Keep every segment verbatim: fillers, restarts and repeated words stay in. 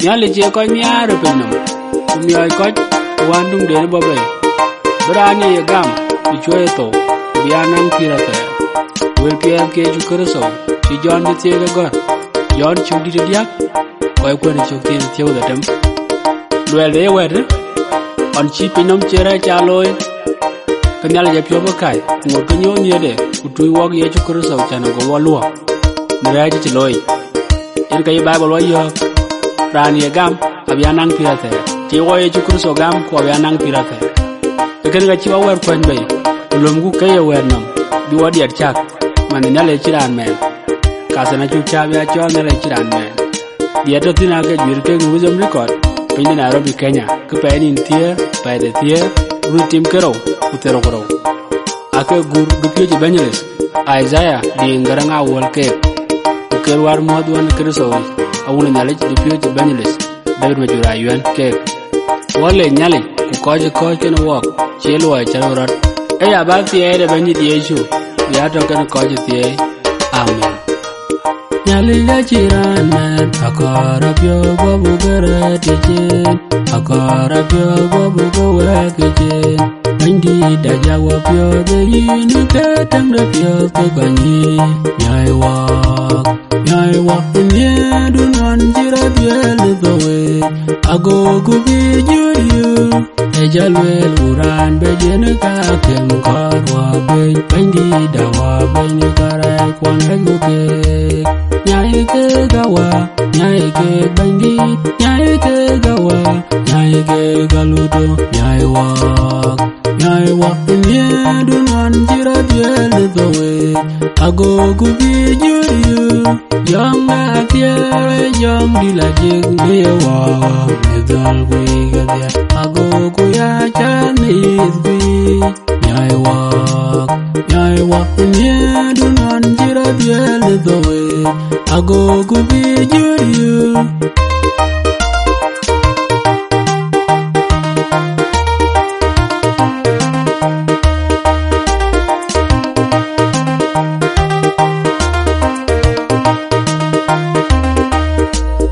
Nhialic cie kɔc nhiaar ë piny nɔm, ku miɔɔc kɔc ë wään duŋden bɔ̈ bei. Bï raan ye gam, bï cuɔ̈i ë thou, ku bï aa naŋ pïïr athɛɛr. Wël piɛth ke Yecu Kërtho, cï Jɔn cï thiëëk ë gɔ̈t, Jɔn cök dït ë diäk, kɔc kuën cök thiëëk thiëëu dhetem. Luɛɛl de ye wɛ̈t, ɣɔn cï piny nɔm cï rɛɛc ca looi, ke Nhialic apiɔ̈u bï kac, ku ŋot ke nyuɔɔth nhiëërde, ku tuuc wɔk Yecu Kërtho, cän ago wɔ luɔk në rɛɛc cï looi. Yen ka ye Baibul wɔ yɔ̈ɔ̈k, raan ye gam, abï aa naŋ pïïr athɛɛr. Cï wɔ Yecu Kërtho gam, ku abï aa naŋ pïïr athɛɛr. Ee kënë ka cï wɔ wɛ̈t kuɛ̈ny bei, ku lömku ke ye wɛ̈t nɔm, bï wɔ diɛt cak, man Nhialic cï raan mɛɛn. Ka thïn acuk cä bï aa cɔɔl Nhialic cï raan mɛɛn. Diɛt tɔ̈ thïn aake juëër kek në Wisdom Record, piny de Nairobi, Kenya, ke pɛɛi nïn thiëër, pɛɛi de thiëër, run tim ke rou, ku thiërrou ku rou. Aake gur dupiööc evangelist, Isaiah Diŋ Garaŋ Awuɔl keek, ku ker wär muɔ̈th wën Kërtho, awun Nhialic dupiööc evangelist, David Majur Ayuɛn keek. Wɔ le Nhialic, ku kɔc ë kɔ̈ɔ̈c kenë wɔɔk, cie luɔi cä röt rɔt. Ë ya bä thiɛɛi de Bɛ̈nydït Yecu, bï aa tɔ̈ kenë kɔc ë thiɛɛi. Amen. Nhialic acï raan mɛɛn, akɔɔr apiɔ̈u bɔ̈ buk ke rɛ̈ɛ̈r ke cin, akɔɔr apiɔ̈u bɔ̈ buk ke wɛ̈ɛ̈k ke cin. Bɛ̈nydït, aja wɔ piɔ̈ɔ̈th ë yïn, ke tëŋ de piɔ̈ɔ̈th ke gɔny yï. Nyai wɔɔk, nyai wɔɔk, ë nhiëërdu nɔn cï rɔt wiɛl ë thou wei, agoku bï jur yï. Ë jɔ lueel ku raan bɛ jiën ka kem kɔɔr wɔ beny, Bɛ̈nydït, awɔ beny kärɛc kuɔn rɛc ku keek. Nyai keek awä, nyai keek Bɛ̈nydït, nyai keek awä, nyai keek alutu, nyai wɔɔk. Nyai wɔɔk, ë nhiëërdu nɔn cï rɔt wiɛl ë thou wei, agoku bï jur yï. Jɔŋ de athiɛɛr, jɔŋ dï la jek në ye wɔɔk, në dhɔl guiy kedhie, agoku ya cä në yith guiy. Nyai wɔɔk, nyai wɔɔk, ë nhiëërdu nɔn cï rɔt wiɛl ë thou wei, agoku bï jur yï.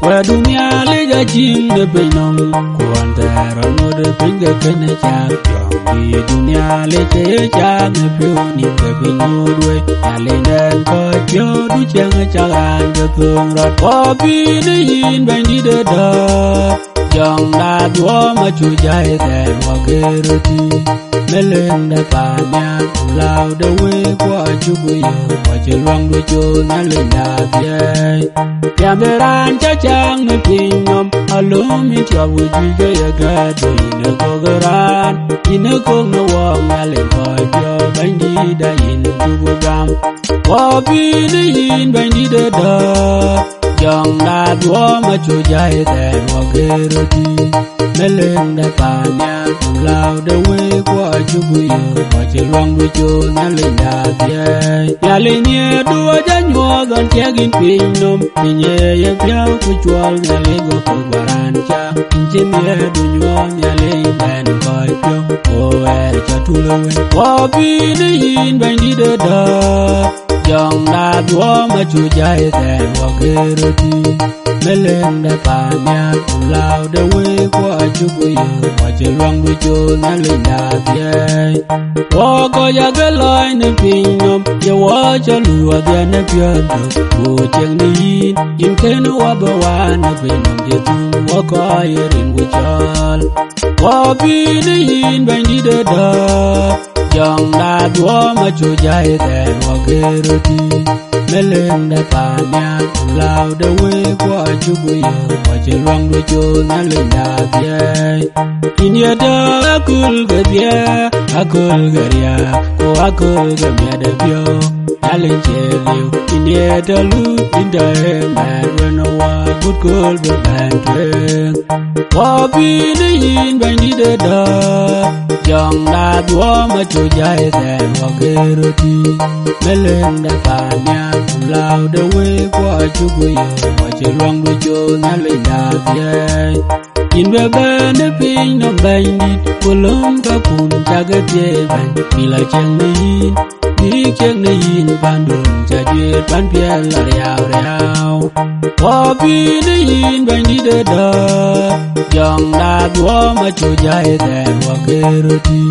Wɛ̈tdu Nhialic acïn de piny nɔm, ku ɣɔn thɛɛr rɔt ŋot ë piny ke kënë cak. Jɔŋdïtdu Nhialic ë ye cak në piɔ̈u nïn ke piny ŋoot wei. Nhialic nɛn kɔc piɔ̈u, du ciɛŋ ë cak raan ke thöŋ rɔt. Wɔ bï në yïn Bɛ̈nydït ë dɔ̈ɔ̈r. Jɔŋda dhuɔɔm acu jai thɛɛr wɔ ke röt tï. Në leŋ de paannhial ku lääu de wëëk wɔ acuk yök, wɔ cï luaŋdu col Nhialic de athiɛɛi. Tiam de raan cä cäŋ në piny nɔm, alööm yïn tiɔp ku juëc ke ye gɛ̈ɛ̈t, yïn ë kök ë raan, yïn ë kök në wɔɔk Nhialic kɔc piɔ̈u, Bɛ̈nydït da yïn cuk gam. Wɔ bï në yïn Bɛ̈nydït ë dɔ̈ɔ̈r. Jɔŋda dhuɔɔm acu jai thɛɛr wɔ ke röt tï. Në leŋ de paannhial ku lääu de wëëk wɔ acuk yök, wɔ cï luaŋdu col Nhialic de athiɛɛi. Nhialic nhiëërdu aca nyuɔɔth ɣɔn ciɛk yïn piny nɔm, piny ë ye piɔ̈u ku cuɔl Nhialic go kök bä raan cak. Yïn cï nhiëërdu nyuɔɔth Nhialic nɛn kɔc piɔ̈u, ku ɣɛɛr cä tul ë wël. Wɔ bï në yïn Bɛ̈nydït ë dɔ̈ɔ̈r. Jɔŋda dhuɔɔm acu jai thɛɛr wɔ ke röt tï. Në leŋ de paannhial ku lääu de wëëk wɔ acuk yök, wɔ cï luaŋdu col Nhialic de athiɛɛi. Wɔ kɔc ake lɔɔc në piny nɔm, ye wɔ cä luui wadhiɛ në piɔ̈n tök, ku ciëŋ në yïn, yïn kën wɔ bï waan në piny nɔm cï thum, wɔ kɔc ye rin ku cɔɔl. Wɔ bï në yïn Bɛ̈nydït ë dɔ̈ɔ̈r. Jɔŋda dhuɔɔm acu jai thɛɛr wɔ ke röt tï. Në leŋ de paannhial ku lääu de wëëk wɔ acuk yök, wɔ cï luaŋdu col Nhialic de athiɛɛi. Yïn ye tɔ̈ aköl kedhie, aköl ke riääk, ku aköl ke miɛt ë piɔ̈u. Nhialic cie liu, yïn ye tɔ̈ luk, yïn tɔ̈ ëmɛn wën ë wä, agut kööl bï bɛ̈n tueŋ. Wɔ bï në yïn Bɛ̈nydït ë dɔ̈ɔ̈r. Jɔŋda dhuɔɔm acu jai thɛɛr wɔ ke röt tï. Në leŋ de paannhial ku lääu de wëëk wɔ acuk yök, wɔ cï luaŋdu col Nhialic de athiɛɛi. Yïn bï bɛ̈n ë piny nɔm Bɛ̈nydït, ku lööm kakun cak ë thiëëi bɛ̈ny, bï la ciëŋ në yïn. tik cek në yïn pandun, ca juëët pan piɛth la riau riau. Kɔpii në yïn bɛ̈nydït ë dɔ̈ɔ̈r, jɔŋ dath wɔ ma cu jai thɛɛr wɔ ke röt tï.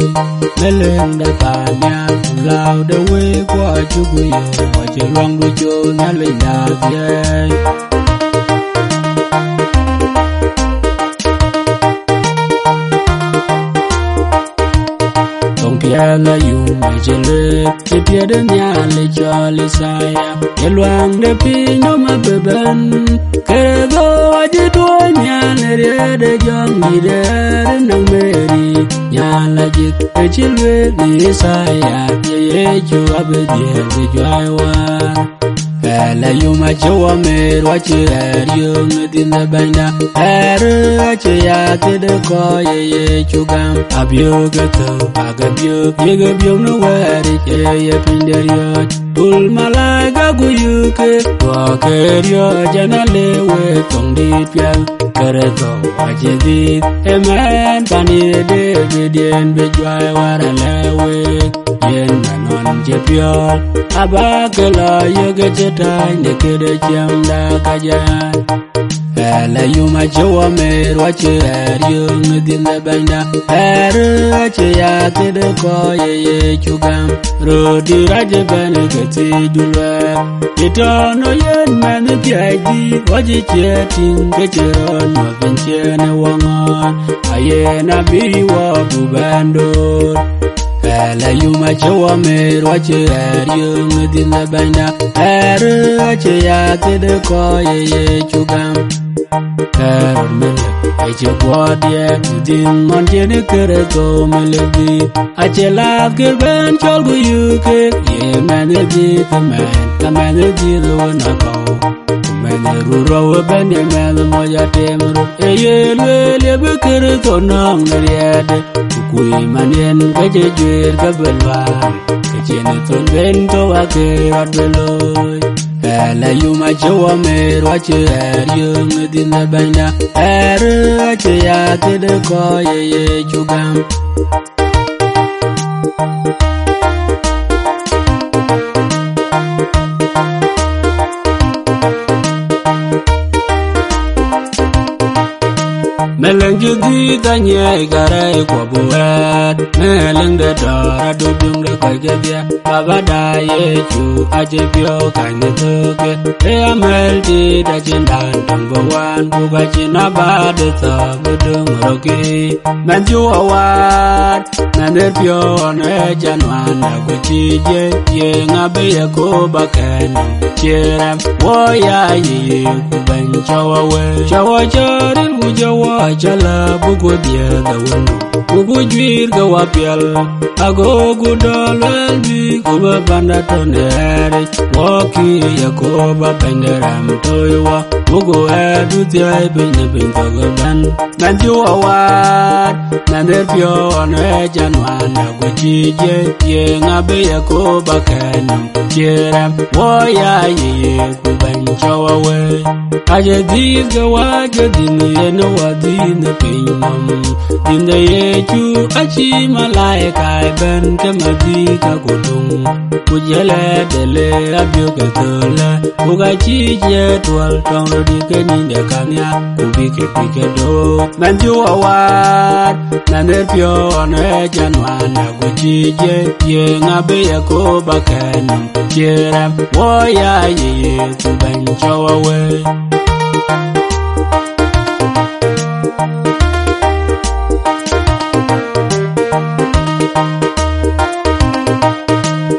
Në leŋ de paan nhial, ku lääu de wëi kuɔ cuk yök, wɔ cï luaŋdu col Nhialic dath thiëëc. Thoŋ piɛth la yum acï lueel, cï piɛth de Nhialic cɔl Yithaya, ye luaŋ de piny nɔm abï bɛ̈n. Kërtho acï tuɔɔc nhial në riɛɛt de jɔŋdït ɣɛɛr nɔm Meri, nyan la jik, acï lueel në Yithaya, ye Yecu abï dhiëëth bï juäi wäär. Ë la yum acï wɔ mer, wɔ cï ɣɛɛr yöök në dhiënh de Bɛ̈nyda. Ɣɛɛr acï ya thiëëdë kɔc ë Yecu gam. Abiöök ë thök, bäk ke biöök, yek biöök në wɛ̈ɛ̈ric, ë ye piny de riɔ̈ɔ̈c. Kul malaika ku yöök ke, duɔ̈kkë riɔ̈ɔ̈c, ɣɛn a le wek thoŋdït piɛth. Kërtho acï dhiëëth, ëmɛn pan ye David yen bï juäi wäär alɛ̈k wek. Yen anɔn cï piɔ̈ɔ̈th, abäk ke lɔ yök ë cï tääc në këde ciɛɛŋda ka jään. Ë la yum acï wɔ mer, wɔ cï ɣɛɛr yöök në dhiënh de Bɛ̈nyda. Ɣɛɛr acï ya thiëëdë kɔc ë Yecu gam. Röördït rac ëbɛ̈n ke thiëcdu luɛɛk. Cï tɔ̈ në yen mɛnh thiëcdït, wɔ cï ciɛɛt tïŋ ke cï rɔt nyuɔ̈th piny ciëën ë wɔ ŋɔ̈ɔ̈n. Ayen abï wɔ buk bɛ̈n dööt. Ë la yum acï wɔ mer, wɔ cï ɣɛɛr yöök në dhiënh de Bɛ̈nyda. Ɣɛɛr acï ya thiëëdë kɔc ë Yecu gam. Ɣɛɛr röt melik, ë cï guɔ diɛɛr, ku dhiëŋ ɣɔn cïn Kërtho melik dhïc. Acï lath kër bɛ̈n cɔl ku yöök keek, ye mɛnh ë dhiëëth ëmɛn, ka mɛnh ë dhiëëth wën akɔ̈u. Ku mɛnh ë run rou ëbɛ̈n ye mɛnh moc atem röt. Ë ye lueel ye bï Kërtho nɔ̈k në riɛɛtde, ku kuc man yen ke cï juëër ke bï luaar, ke cïn thon ben thou akë rɔt bï looi. Ë la yum acï wɔ mer, wɔ cï ɣɛɛr yöök në dhiënh de Bɛ̈nyda. Ɣɛɛr acï ya thiëëdë kɔc ë Yecu gam. Melik cï dhiëëth anyiɛɛi karɛc kuɔ bï wɛ̈ɛ̈t, melik de dɔ̈ɔ̈r adu biöŋ de kɔc kedhie. Baba da Yecu acï piɔ̈u kany në thökë, ë amɛ̈l tit acïn dan tɔŋ bï wan, ku ka cïn abaat de thɔ̈k bï döŋ rökï. Mɛnh cï wɔ waar, mɛnh ë piɔ̈u ɣɔn ë jɛn wään, na ku cï jiëc, ye ŋa bï ye kop akɛn nɔm? Cï rɛm wɔ ya yic, ku bɛ̈ny cɔu awëëc. Cɔu acä ril, ku cɔu acä lä, buk ku dhiëëth ë wëndu, ku ku juiir ke wapiɛl. Agoku dɔ̈ɔ̈r luɛɛl bï ku bï panda tɔ̈ në ɣɛɛric, wɔ kï ye kop abɛ̈ny de rɛm tooi wɔ, buk ku ɣɛɛrdu thiäi piny në piny thök ëbɛ̈n. Mɛnh cï wɔ waar, mɛnh ë piɔ̈u ɣɔn ë jɛn wään, na ku cï jiëc, ye ŋa bï ye kop akɛn nɔm? Cï rɛm wɔ ya yic, ku bɛ̈ny cɔu awëëc. Acï dhiëëth ke wɔ ke dhiëth, yen wɔ dhiëëth në piny nɔm. Dhiëëth de Yecu acï malaika ëbɛ̈n ke madhïïk ka ku döŋ, ku jël ë dele abiöök ë thölë, ku ka cï ciɛɛt tuɔl tɔŋ röt ke nïn de kanhial, ku bï ke bï ke dööt. Mɛnh cï wɔ waar, mɛnh ë piɔ̈u ɣɔn ë jɛn wään, na ku cï jiëc, ye ŋa bï ye kop akɛn nɔm? Cï rɛm wɔ ya yic, ku bɛ̈ny cɔu awëëc.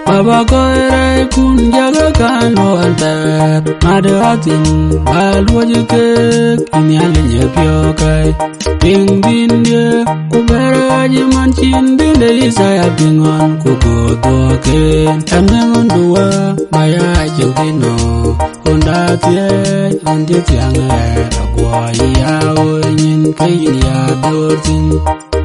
Baba kɔc rɛɛckun, jakë kan luɔl thɛɛr, madë athïn, ba luɔc keek, Nhialic ë piɔ̈u kɛ̈i. Piŋ dhïndië, ku bɛ̈ɛ̈r ɣaac ë man cïn dhïn de Yithaya piŋ ɣɔn, ku göök dhuɔɔkken. Ɣɛn ë ɣöndu wä, ba ya cïn thïn nɔ̈, ɣönda thiëëc, ɣön cï thiäŋ ɣɛɛr, aguɔ yï ya ɣööc nyin, ke yïn ya döör thïn.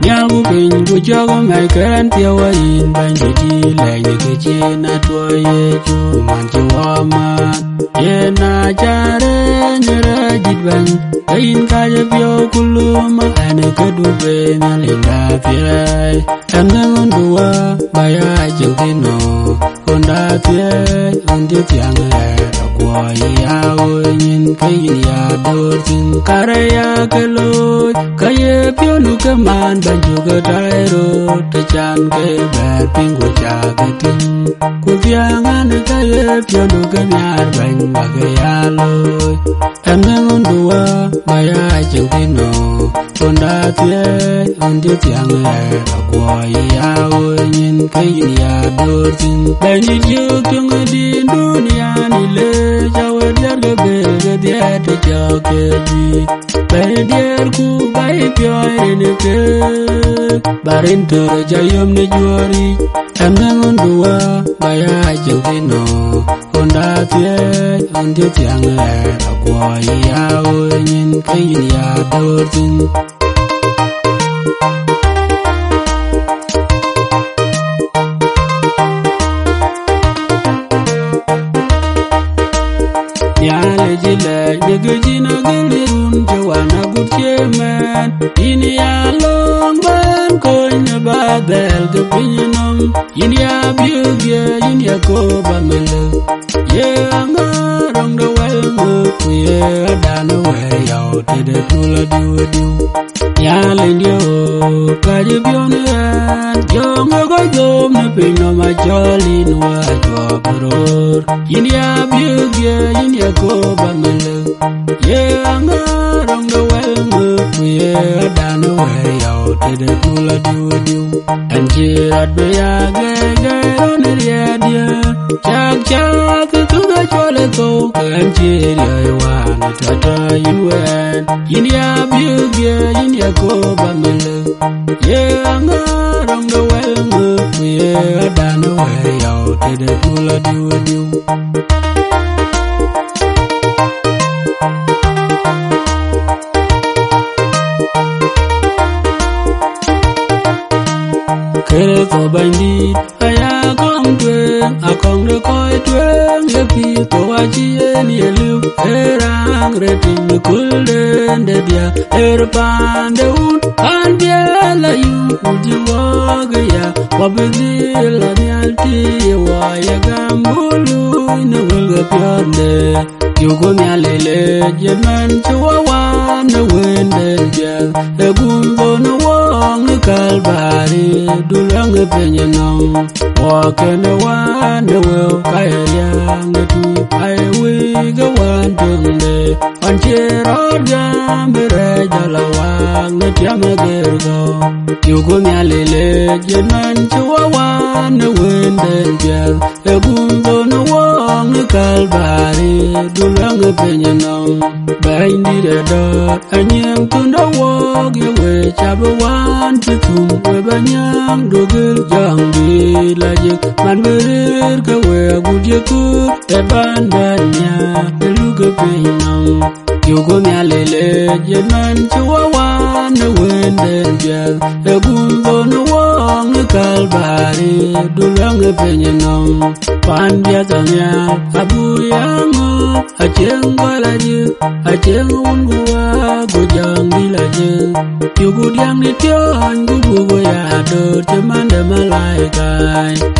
Nhial ku piny ku cɔk mɛc kɛn thiëëu, ayïn Bɛ̈nydït, lɛc kë cïn atuɔɔc Yecu man cï wɔ mat. Yen aa cä rɛɛc rɛɛc dït Bɛ̈ny, ke yïn ka ye piɔ̈u ku lum, ɛn ë këdu be Nhialic da thiëëc. Ɛn ë ŋön du wä ba ya cieŋ thïn ë, ɣönda thiëëc, ɣön cï thiäŋ ë rɛɛc, akuɔɔc ya ɣöö nyin ke yïn ya döör thïn. Karë ya ke looi, ka ye piɔ̈u nu ke man Bɛ̈ny, cuk ke tai röt, të can ke bɛ̈ɛ̈r piŋ ku ca ke tïŋ. Ku thiäŋ ɛn ka ye piɔ̈u nu ke nhiaar Bɛ̈ny, ba ke ya looi. Ɛn ë ŋön du wä ba ya cieŋ thïn ë, ɣönda thiëëc, ɣön cï thiäŋ ë rɛɛc, akuɔɔc ya ɣöö nyin ke yïn ya döör thïn. Bɛ̈nydït, yök cöŋ ë din dunia ni le, ca we diɛɛr ke bɛ̈ɛ̈r ke dhiɛɛt të cɔk ke juic. Bɛ̈ny diɛɛr ku ba yï piɔ̈ɔ̈c rin ë ke, ba rin töör ca yöm në juɔ̈ɔ̈r yic. Ɛn ë ŋön du wä ba ya cieŋ thïn ë, ɣönda thiëëc, ɣön cï thiäŋ ë rɛɛc, akuɔɔc ya ɣöö nyin ke yïn ya döör thïn. Nhialic ë lɛc në kë cïn agël ë run, cï wan agut cie mɛɛn. Yïn ya löŋ bɛ̈n kony në ba dhɛl ke piny nɔm. Yïn ya biöök ye, yïn ya kop amëlë. Ye aŋäär röŋ de wɛl ŋö, ku ye adan wɛl yau tëde tul adiu adiu. Nhialic diu, ka cï piɔ̈n ɣɛn, jɔŋ ë kɔc dhöm në piny nɔm acɔl yïn wä cuɔp röör. Yïn ya biöök ye, yïn ya kop amëlë. Ye aŋäär röŋ de wɛl ŋö, ku ye adan wɛl yau tëde tul adiu adiu. Ɛn cï rɔt bï ya gɛ̈i gɛ̈i rɔn ë riɛɛt dië, cak cak ë thuk ë cɔl ë thou, ke ɛn cï riɔ̈i wään ë tɔ̈tɔ̈ yïn wɛɛn. Yïn ya biöök ye, yïn ya kop amëlë. Ye aŋäär röŋ de wɛl ŋö, ku ye adan wɛl yau tëde tul adiu adiu. Kërtho Bɛ̈nydït aya kɔŋ tueŋ, akɔŋ de kɔc tueŋ, ye pïïr thou acï yen ye liu, ee raan rëtic në kulden de diäk, ee röt paan de wun, paan biɛl ayum, ku jï wɔɔk aya, wɔ bï dhil lɔ nhial tïï ye wɔ ye gam, buk luui në wël ke piɔ̈nde. Yuku Nhialic leec yen man cï wɔ waan në wënden piɛth, ë gum dhon wɔɔk në Kalbari, du luaŋ ë piny nɔm. Wɔ kënë waan në wëu ka ye riääk në tui, aye wëi ke waan töŋde. Ɣɔn cie rɔt gam bï rɛɛc jɔl a waak në tiam ë gërkɔ. Yuku Nhialic leec yen man cï wɔ waan në wënden piɛth, ë gum dhon wɔɔk në Kalbari, du luaŋ ë piny nɔm. Bɛ̈nydït ë dɔ̈ɔ̈r, anyiëŋ thunde wɔɔk ye wëi, ca bï waan cï thum, we bä nyääŋ dugil jɔŋdït lajik, man bï rëër ke we agut ye kuur, ë bän bɛ̈n nhiaar ë luk ë piny nɔm. Yuku Nhialic leec yen man cï wɔ waan në wënden piɛth, ë gum dhon wɔɔk në Kalbari, du luaŋ ë piny nɔm. Pan piɛth anhiaar, abu ya ŋö, acieŋ gɔl ajï, acieŋ wun ku waak ku jɔŋdït lajik. Yuku diäŋ në tiɔɔny ku buk ya döör cï man de malaika.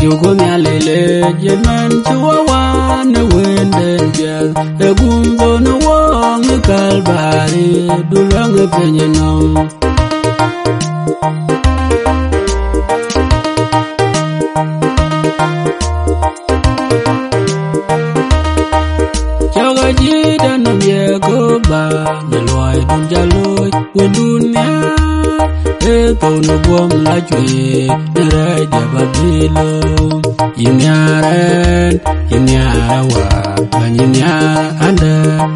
Yuku Nhialic leec yen man cï wɔ waan në wënden piɛth, ë gum dhon wɔɔk në Kalbari, du luaŋ ë piny nɔm. Cɔk ajït anɔm ye kɔ̈k bä në luɔidun ca looi, wëndun nhiaar, ë thou në guɔ̈m la cuëëc, në rɛɛc diɛ̈ bä bï lööm. Yïn nhiaar ɛn, yïn nhiaar awäär, bäny yïn nhiaar andɛ,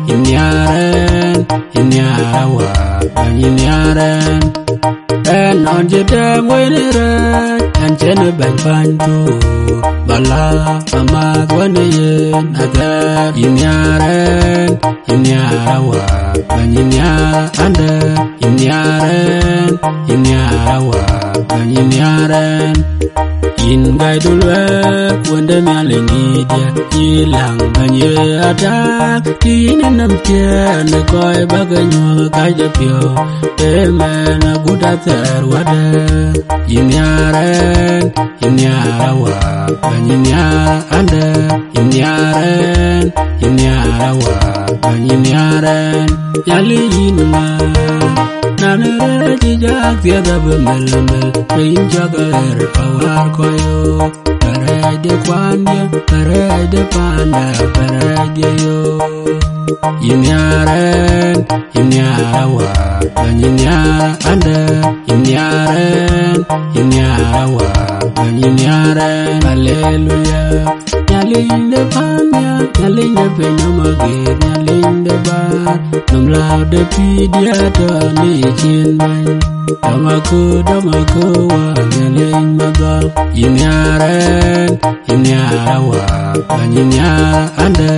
yïn nhiaar ɛn, yïn nhiaar awäär, bäny yïn nhiaar ɛn. Ɛn nɔn cï tɛ̈ɛ̈m wën ë rɛɛc, ɛn cïn ë bɛ̈ny pany thuur, bä la amääth wën ë yen athɛɛr. Yïn nhiaar ɛn, yïn nhiaar awäär, bäny yïn nhiaar andɛ, Yïn nhiaar ɛn, yïn nhiaar awäär, bɛ̈ny yïn nhiaar ɛn. Yïn gäi dul wɛ̈ɛ̈k wënde Nhialic nïïdiɛ̈, yï läŋ bɛ̈ny ye atak, kï yïn ë nɔm tiɛɛn ë kɔc bäk ke nyuɔ̈th kacdepiɔ̈u, ëmɛn agut athɛɛr wädë. Yïn nhiaar ɛn, yïn nhiaar awäär, bɛ̈ny yïn nhiaar andë, yïn nhiaar ɛn, yïn nhiaar awäär, bɛ̈ny yïn nhiaar ɛn. Nhialic yïn ŋa? Nɔn rɛɛc cï jak thiëth abï mel mel, ke yïn cak ɣer awäär kɔc ɣöök. Bä rɛɛc de kuandiɛ̈, bä rɛɛc de paanda, bä rɛɛc de yöök. Yïn nhiaar ɛn, yïn nhiaar awäär, bɛ̈ny yïn nhiaar andë, yïn nhiaar ɛn, yïn nhiaar awäär, bɛ̈ny yïn nhiaar ɛn. Aleluya. Nhialic de paannhial, Nhialic de piny nɔm ageer, Nhialic de bäär nɔm, lääu de pïïr diɛt tɔ në cin bɛ̈ny. Dɔm akööl, dɔm akööl wä, Nhialic madhal. Yïn nhiaar ɛn, yïn nhiaar awäär, bɛ̈ny yïn nhiaar andë,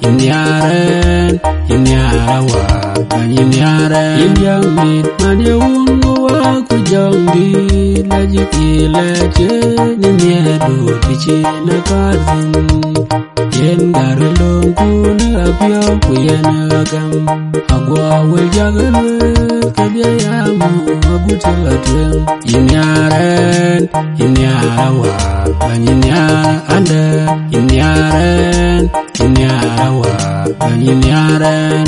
yïn nhiaar ɛn, yïn nhiaar awäär, bɛ̈ny yïn nhiaar ɛn. Yïn jɔŋdït, man ye wun ku wä ku jɔŋdït, la jï kï lɛ̈k cï në miɛ̈tdu të cïn akɔ̈ɔ̈r thïn. Yen gär ë lööŋkun ë apiɔ̈u ku yen ë agäm, aguɔ wël jak ë lueel kedhie ya muk agut cï lɔ tueŋ. Yïn nhiaar ɛn, yïn nhiaar awäär, bɛ̈ny yïn nhiaar andë, yïn nhiaar ɛn, yïn nhiaar awäär, bɛ̈ny yïn nhiaar ɛn.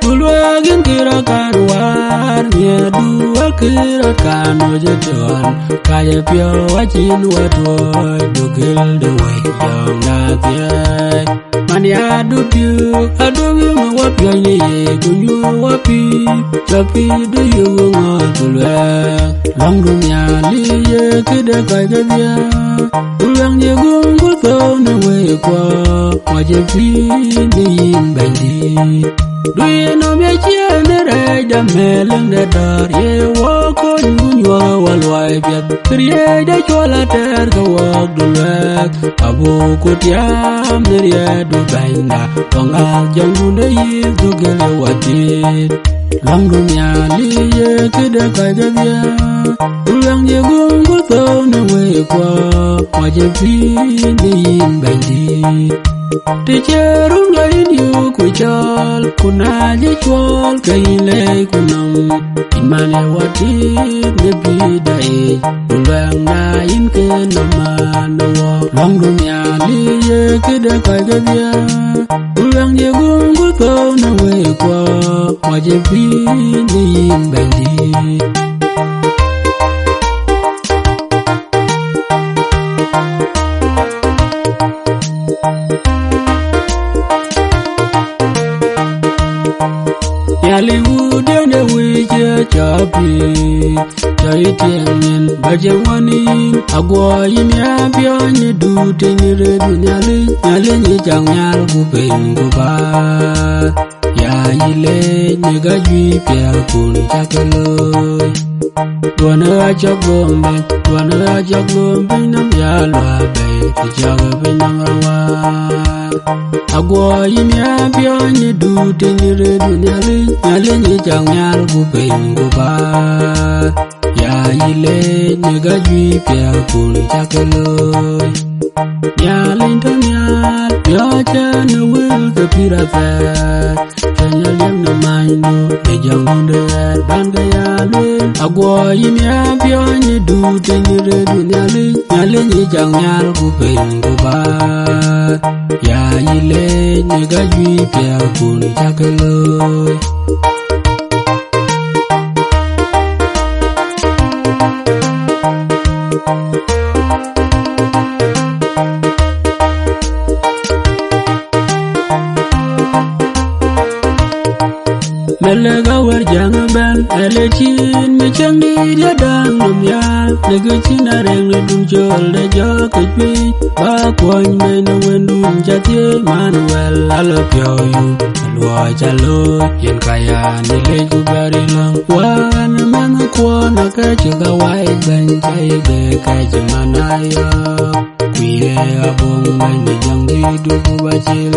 Ku luɛɛk yïn kë rɔt kan wäär, miɛ̈tdu akë rɔt kan nöc ë tɔ̈ɔ̈n, kacdepiɔ̈u acïn wä tuɔɔc, du gël de wëi jɔŋ na thiëëc. Man ya du piöök, adu wiŋ wä piɔ̈ny ë yic, ku nyuɔ̈th wä pïïr, jɔ pïïrdu yök ŋɔ̈ɔ̈th ku luɛɛk. Luaŋdu Nhialic ye këde kɔc kedhie, ku luaŋ ye guöm ku thou në wëikuɔ, wä jɔ pïïr në yïn Bɛ̈nydït. Du yï nɔm ye ciëën ë rɛɛc de mɛ̈l ëŋ de dɔ̈ɔ̈r, ye wä kony ku nyuɔ̈th wä luɔi piɛth. Kërieec de cuɔl atɛɛr ke wɔɔk du luɛɛk, abuk ku tiaam në riɛɛtdu Bɛ̈nyda, tɔ ŋääth jɔŋdun de yïth du gël ye wädït. Luaŋdu Nhialic ye këde kɔc kedhie, ku luaŋ ye guöm ku thou në wëikuɔ, wä jɔ pïïr në yïn Bɛ̈nydït. Të cï run lɔ yïn yök ku cɔɔl, ku na cï cuɔl ke yïn leec ku nɔm, yïn man ë wädït në pïïrda yic, ku luɛɛkda yïn ke nɔm man ë wɔ. Luaŋdu Nhialic ye këde kɔc kedhie, ku luaŋ ye guöm ku thou në wëikuɔ, wä jɔ pïïr në yïn Bɛ̈nydït. Nhialic wuur diɛ̈n ë wïc ë cɔ̈ɔ̈p pïïr, cɔl yï tiɛŋ nyin bä cï ŋuɔ̈n yïn, aguɔ yïn ya piɔ̈ny ë duut tëny rëëtdu Nhialic, Nhialic yï cak nhial ku piny ku bäär. Ya yï leec në ka juëc piɛɛrkun cak ke looi. Duɔ̈në acɔk gom bɛ̈ny, duɔ̈në acɔk gom piny nɔm ya luaak bɛ̈i, ku cɔk piny nɔm awäär. Aguɔ yïn ya piɔ̈ny ë duut tëny rëëtdu Nhialic, Nhialic yï cak nhial ku piny ku bäär. Ya yï leec në ka juëc piɛɛrkun cak ke looi. Nhialic tɔ nhial, piɔ̈ɔ̈c cïn ë wël ke pïïr athɛɛr, cïn ë liep në manydu, në jɔŋdun de ɣɛɛr ban ke ya lueel. Aguɔ yïn ya piɔ̈ny ë duut tëny rëëtdu Nhialic, Nhialic yï cak nhial ku piny ku bäär. Ya yï leec në ka juëc piɛɛrkun cak ke looi. Mɛlë ka wär jäŋ ëbɛ̈n, ɛlë cïn mi cäŋ dïït ya däŋ nɔm ya, lëkë cïn arëŋ në dun cöl de jɔ̈ɔ̈k ke juëc, ba kuɔny bɛ̈ny në wëndun cä thiëëc man wɛl, alɔ piɔ̈u yum, aluɔɔc ca looi, yen ka ya në lec ku bɛ̈ri lɔ̈ŋ. Wään ë mɛnhkuɔn akë cï ka wai bɛ̈ny, cä yï bë kɛ̈c man ayɔ̈ɔ̈k. Ye abong bɛ̈ny de Jɔŋdït du ku ba cil,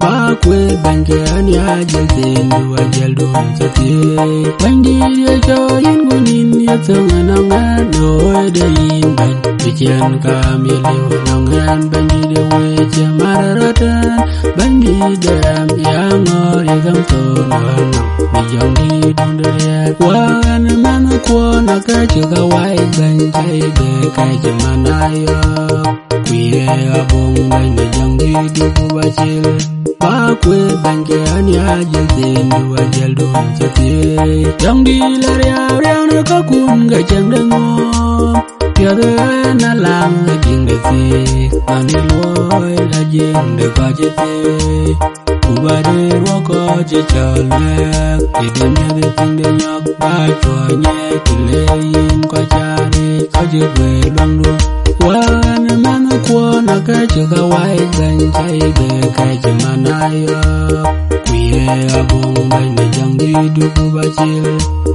ba kueer bɛ̈ny ke ɣɛn ya jël thiin du ajël dun ca thiëëc. Bɛ̈nydït ye cɔɔl yïn ku nïn ye thöŋ ënɔŋ ɣɛn, looi de yïn bɛ̈ny, bï ciɛ̈n kam ye liu ënɔŋ ɣɛn. Bɛ̈nydït ye wëëc cï mar rɔt ɣɛn, Bɛ̈nydït de rɛm ya ŋɔ̈ɔ̈r ye gam thon ɣɔn nɔm, bï Jɔŋdït dun de riɛɛr. Wään mɛnhkuɔn akëc cï ka wai bɛ̈ny cai bï kɛ̈c man ayɔ̈ɔ̈k. Ku ye abong bɛ̈ny de Jɔŋdït du ku ba cil, ba kueer bɛ̈ny ke ɣɛn ya jël thiin du ajël dun ca thiëëc. Jɔŋdït la riaau riaau në kakun ke cieŋ de ŋuɔ̈ɔ̈m. Piɛth ɣɛn alaŋ la jiŋ de thiëëc, man ë luɔi la jiŋ de kɔc ë thiëëc. Ku ba dëër wɔ kɔc ë cɔl wɛ̈ɛ̈k, ë de miɛ̈th ë tiŋ de nyɔk, ba cuɔ nyiɛc ku le yïn kɔc cä riëëc, kɔc ë guëër luaŋdu. Wään mɛnhkuɔn akëc cï ka wai bɛ̈ny cai bï kɛ̈c man ayɔ̈ɔ̈k. Ku ye abong bɛ̈ny de Jɔŋdït du ku ba cil,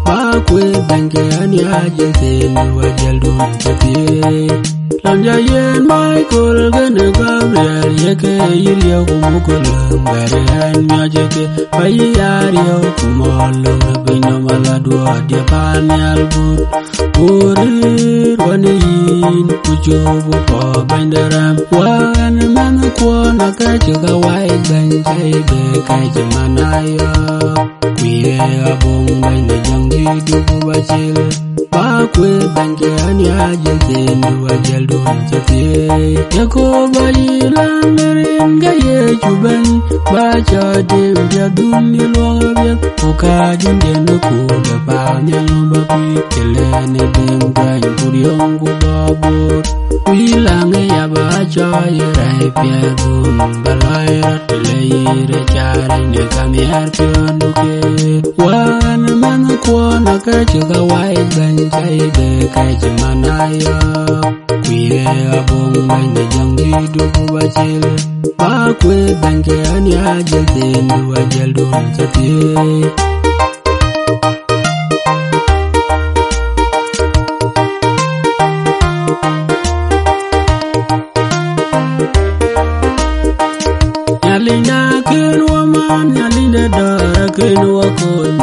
ba kueer bɛ̈ny ke ɣɛn ya jël thiin du ajël dun ca thiëëc. Lɔn ja yen Michael kënë Gabriel, ye ke yï liëu ku muk ke lööm, bɛ̈ɛ̈r ɣɛn miɔc ke, ba yï ya riëu ku mɔ̈ɔ̈l löŋ ë piny nɔm ala duɔɔt ye paan nhial gut. Ku rëër wën ë yïn, ku cöök ku pɔ̈k bɛ̈ny de rɛm. Wään mɛnhkuɔn akëc cï ka wai bɛ̈ny cai bï kɛ̈c man ayɔ̈ɔ̈k. Ku ye abong bɛ̈ny de Jɔŋdït du ku ba cil, ba kueer bɛ̈ny ke ɣɛn ya jël thiin du ajël dun ca thiëëc. Ye kɔ̈u ba yï läŋ në rin ke Yecu bɛ̈ny, ba cɔɔl tim piɛth dun ye luɔk apiɛth. Ku kääc yïn jënë ku de paannhial ba kuc, cï lëën ë dem tuany ku riöŋ ku bɔ̈ boor. Ku yï läŋ ë ya ba cɔɔl ye rɛ̈ɛ̈c piɛth dun, ba lɔc rɔt të le yï rɛ̈ɛ̈c cä rɛ̈ɛ̈c në ka nhiɛɛr piɔ̈ndu keek. Wään mɛnhkuɔn akëc cï ka wai bɛ̈ny cai bï kɛ̈c man ayɔ̈ɔ̈k. Ku ye abong bɛ̈ny de Jɔŋdït du ku ba cil, ba kueer bɛ̈ny ke ɣɛn ya jël thiin du ajël dun ca thiëëc. Nhialic na kën wɔ man, Nhialic de dɔ̈ɔ̈r akën wɔ kony,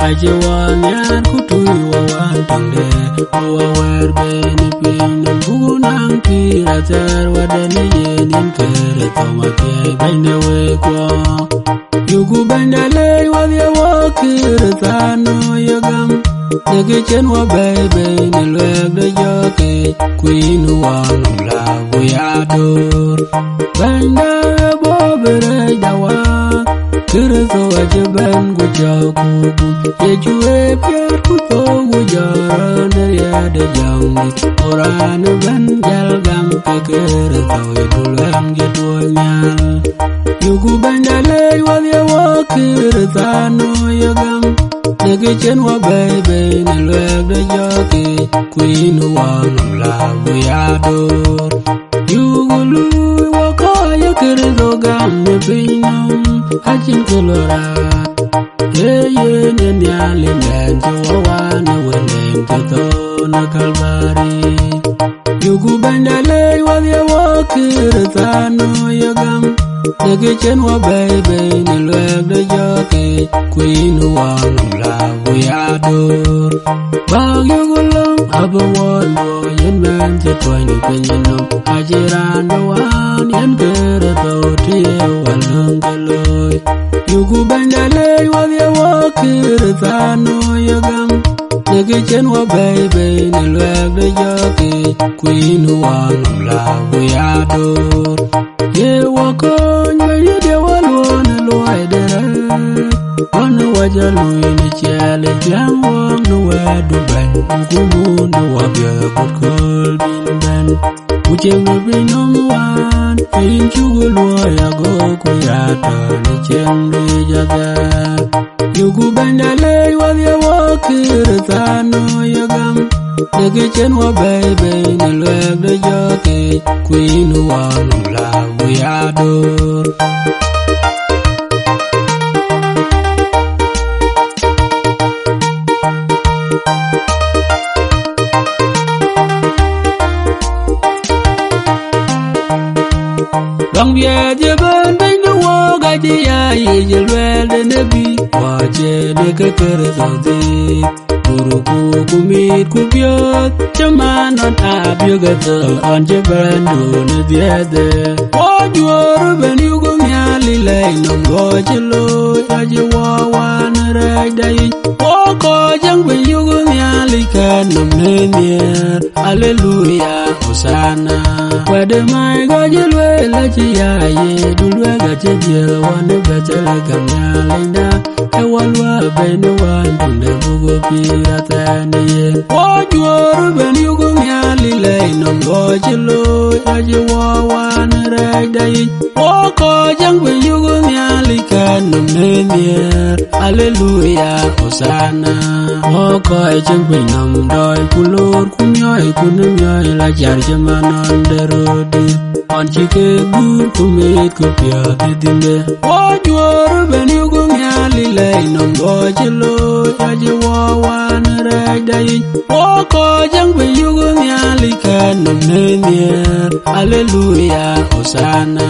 acï wɔ nhiaar ku tui wɔ wään töŋde, ku wɔ wɛ̈ɛ̈r ben ë piny nɔm, ku naŋ pïïr athɛɛr wäden ë yen, yen Kërtho Mathiai bɛ̈ny de weekuɔ. Yuku bɛ̈nyda leec wäth ye wɔ Kërthiano ye gam, në kë cïn wɔ bɛ̈ɛ̈i bei në luɛɛk de jɔ̈ɔ̈kic, ku yïn wɔ nɔm la ku ya door. Bɛ̈nyda ë bɔ̈ bï rɛɛcda waak, Kërtho acï bɛ̈n ku cɔɔk ku gum, Yecu ë piɛɛr ku thou ku jɔt rɔt në riɛɛt de Jɔŋdït, ku raan ëbɛ̈n jäl gam ke Kërtho ye dul wɛ̈ŋ cï tuɔɔc nhial. Yuku bɛ̈nyda leec wäth ye wɔ Kërthiano ye gam, në kë cïn wɔ bɛ̈ɛ̈i bei në luɛɛk de jɔ̈ɔ̈kic, ku yïn wɔ nɔm la ku ya door. Yuku luui wɔ kɔc ye Kërtho gam në piny nɔm, acïn kë lɔ raar. Ee yen ë Nhialic bɛ̈n cï wɔ waan ë wënden cï thou në Kalvari. Yuku bɛ̈nyda leec wäth ye wɔ Kërthiano ye gam, në kë cïn wɔ bɛ̈ɛ̈i bei në luɛɛk de jɔ̈ɔ̈kic, ku yïn wɔ nɔm la ku ya door. Bäk yök lɔ̈ŋ abï wɔ luɔi, yen mɛnh cï tuɔny piny nɔm, acïn raan bï waan, yen Kërtho të ye wɔ löŋ ke looi. Yuku bɛ̈nyda leec wäth ye wɔ Kërthiano ye gam, në kë cïn wɔ bɛ̈ɛ̈i bei në luɛɛk de jɔ̈ɔ̈kic, ku yïn wɔ nɔm la ku ya door. Ye wɔ kony, Bɛ̈nydït, ye wɔ luɔ̈ɔ̈n ë luɔide rɛ̈ɛ̈r, ɣɔn ë wɔ jɔ luui në ciɛɛl ë piɛŋ wɔɔk në wɛ̈ɛ̈tdu bɛ̈ny, ku muk në wɔ biäk agut kööl bïn bɛ̈n. Ku cieŋ de piny nɔm wään, ke yïn cuk luɔ̈ɔ̈i ago ku ya tɔ̈ në cieŋ de yic athɛɛr. Yuku bɛ̈nyda leec wäth ye wɔ Kërthiano ye gam, në kë cïn wɔ bɛ̈ɛ̈i bei në luɛɛk de jɔ̈ɔ̈kic, ku yïn wɔ nɔm la ku ya door. Biɛth ye bɛ̈n bɛ̈ny de wɔɔk acï ya yic luɛɛl de nebi, wɔ cie de ke Kërtho dhiëëth. Kuruku ku mit ku piɔ̈ɔ̈th, cï man nɔn abiök ë thöl ɣɔn cï bɛ̈ndu në dhiëëthde. Wɔ juöör bɛ̈n yuk Nhialic lɛc nɔm, gɔ̈c cï looi acï wɔ wan rɛɛcda yic. Wɔ kɔc jäŋ bɛ̈n yuk Nhialic kɛn nɔm në nhiëër. Aleluya, Hosana. Wɛ̈t ë mac gɔ̈c ë lueel acï ya ye, du luɛɛk acï dhiël ɣɔn ë Bethel ë gäm Nhialicda. Ë wɔ luääk bɛ̈ny në wään tunde buk pïïr athɛɛn ë yen. Wɔ juöör bɛ̈n yuk Nhialic lɛc nɔm, gɔ̈c cï looi acï wɔ wan rɛɛcda yic. Wɔ kɔc jäŋ bɛ̈n yuk Nhialic kɛn nɔm në nhiëër. Aleluya, Hosana. Wɔ kɔc cïn piny nɔm dɔɔc ku loor ku miɔɔc ku në miɔɔc la car cï man nɔn de röördït. Ɣɔn cï kek guur ku mit ku piɔ̈ɔ̈th ë dhïnde. Wɔ juöör bɛ̈n yuk Nhialic lɛc nɔm, gɔ̈c cï looi acï wɔ wan rɛɛcda yic. Wɔ kɔc jäŋ bɛ̈n yuk Nhialic kɛn nɔm në nhiëër. Aleluya, Hosana.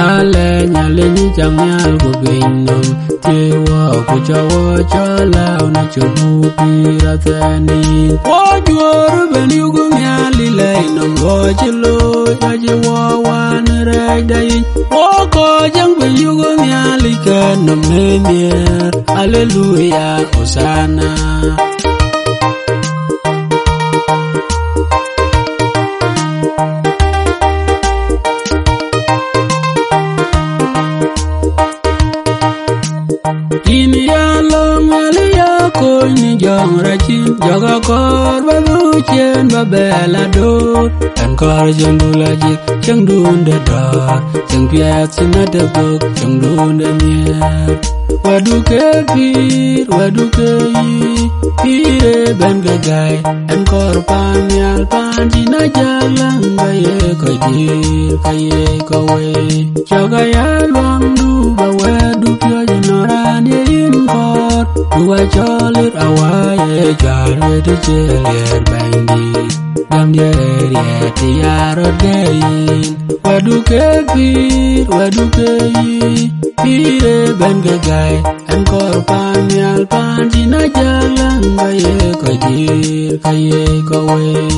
Alɛɛc Nhialic cak nhial ku piny nɔm, thiëi wɔ ku cɔk wɔ cɔl lääu në cök buk pïïr athɛɛn ë yen. Wɔ juöör bɛ̈n yuk Nhialic lɛc nɔm, gɔ̈c cï looi acï wɔ wan rɛɛcda yic. Wɔ kɔc jäŋ bɛ̈n yuk Nhialic kɛn nɔm në nhiëër. Aleluya, Hosana. Yïn ya lɔ̈ŋ wël ya kony në jɔŋ racin, jɔk akɔɔr ba dhuk ciëën ba bɛ̈ɛ̈l adoor. Ɛn kɔɔr cieŋdu la jik, cieŋdun de dɔ̈ɔ̈r, cieŋ piɛth cï mät ë thok, cieŋdun de nhiëër. Wɛ̈tdu ke pïïr, wɛ̈tdu ke yic, pïïr ë bɛ̈n ke gäi. Ɛn kɔɔr paan nhial paan cïn ajäl läŋ, ka ye kɔc dïïr, ka ye kɔc wei. Cɔk aya luaŋdu ba wɛ̈tdu piɔ̈ɔ̈c nɔn raan ye yïn kɔɔr. Du acɔl ɣet awäc ë cuar wët ë cï liɛɛr bɛ̈nydït. Gäm diɛɛr riɛt të ya rɔt gɛ̈i yïn. Wɛ̈tdu ke pïïr, wɛ̈tdu ke yic, pïïr ë bɛ̈n ke gäi. Ɛn kɔɔr paan nhial paan cïn ajäl läŋ, ka ye kɔc dïïr, ka ye kɔc wei.